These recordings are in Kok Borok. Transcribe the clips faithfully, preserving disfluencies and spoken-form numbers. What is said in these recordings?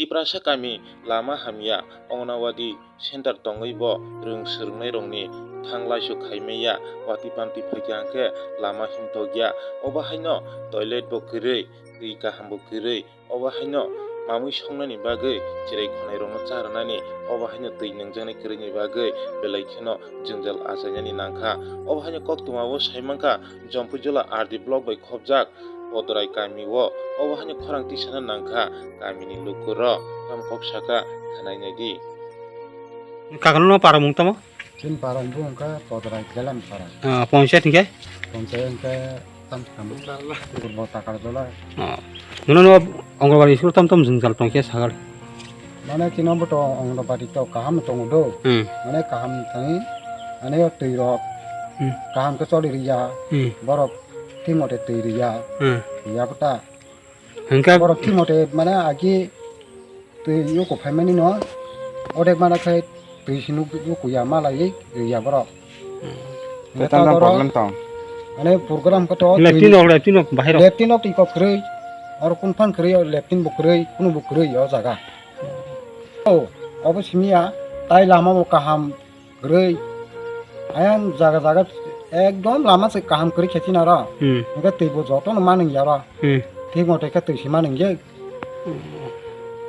Tiprasa kami lama hamya, Anganwadi center tongwi bo rwng swrwngnairokni thang laisuk khaimaya, watwi pamtwi phaikha hwnkhe lama himthokya. Obo haino toilet bo kwrwi, twi kaham bo kwrwi, obo haino mamwi songnani bagwi, chwrai khwnairokno cha rwnani, obo haino twi nungjaknai kwrwini bagwi belai kheno jwngjal achainani nangkha. Obo haino koktwmao saimankha, Jampui Jila R D block bai khopjak Podorai kami o, obo haino khorang tisana nangkha kamini lukurok, tamo kok saka khwnai naidi. Kakano no para mung tamo? Chini para wngkha Podorai Kelam para. Ah, panchayat hingke? Panchayat hingke tam tam. Purbo Takarjola. Ah. Nono no Anganwadi school tam tam jwngjal tongkhe sagal. Mane chini bo to Anganwadi to kaham tongo do. Hmm. Mane kaham thani, mane o twi rok Hmm. kaham khe choli riya. Hmm. Borok thik mote twi riya. Hmm. Riya bwta. Hingke Borok thik mote mane agi twi yuko phaimani no, odek mana khai twi sinu yuko ya malai riya borok. Hingke Tei tamo ta borok problem tong. Mane program khe to Leptin twi ok, leptin ok, bahai rok. Leptin ok twi kok kwrwi. Oro kun phan kwrwi, leptin bo kwrwi, kunu bo kwrwi o jaga. O, obo simi ya, tai lama bo kaham kwrwi. Ayang jaga jaga ekdom lama se kaham kwrwi khe chini oro. Hmm. Hingke twi bo joto no manung ya oro. Hmm. Thik mote khe twi se manung ye.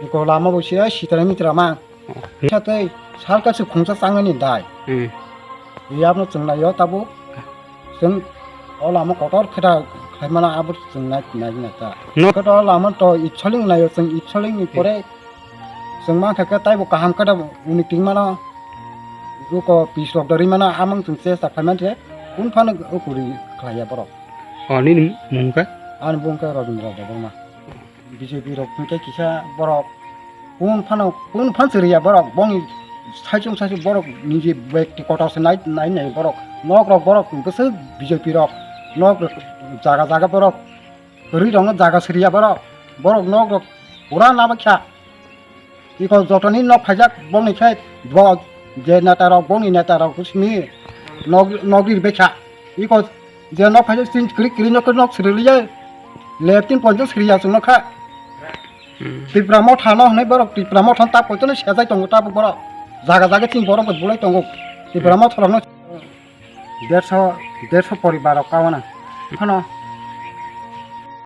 Iko lama bo se sitra mitra ma. Hmm. Sa tei salka se khungsa changani dai. Hmm. Yabno chwng nai yo tabuk. Chwng o lama kotor khe da khlai mano abo chwng nai nai na ta. No. Khe to lama to itsoling nai yo chwng itsoling ni pore Chwng mankha khe taibo kaham khe da uni tingmano uko pis rok da rimano amang chwng chesta khlaiman khe kun phano ukuri khlaiya borok. O nini mung khe? Ani bung khe Robindra Debbarma. B J P rok hwnkhe kisa borok kun phano kun phan chwriya borok bongni saichung saichung borok niji bekti kotor se nai nai nai borok nok rok borok bwswk B J P rok nok rok jaga jaga borok kwrwi rokno jaga siriya borok borok nok rok pura nabakha. Iko jotoni nok phaijak bongni khe bo je neta rok bongni neta rok simi nok nok ri bekha. Iko je nok phaijak sin kri kri nok nok sri liye leptin ponjak sri ya sung nokha. Hmm. Tipra motha no hwnwi borok Tipra motha tak poito no sejai tongo tabuk borok jaga jaga chini borok bo bulai tongo Tipra motha rok no derso derso poribar rok kawana phano.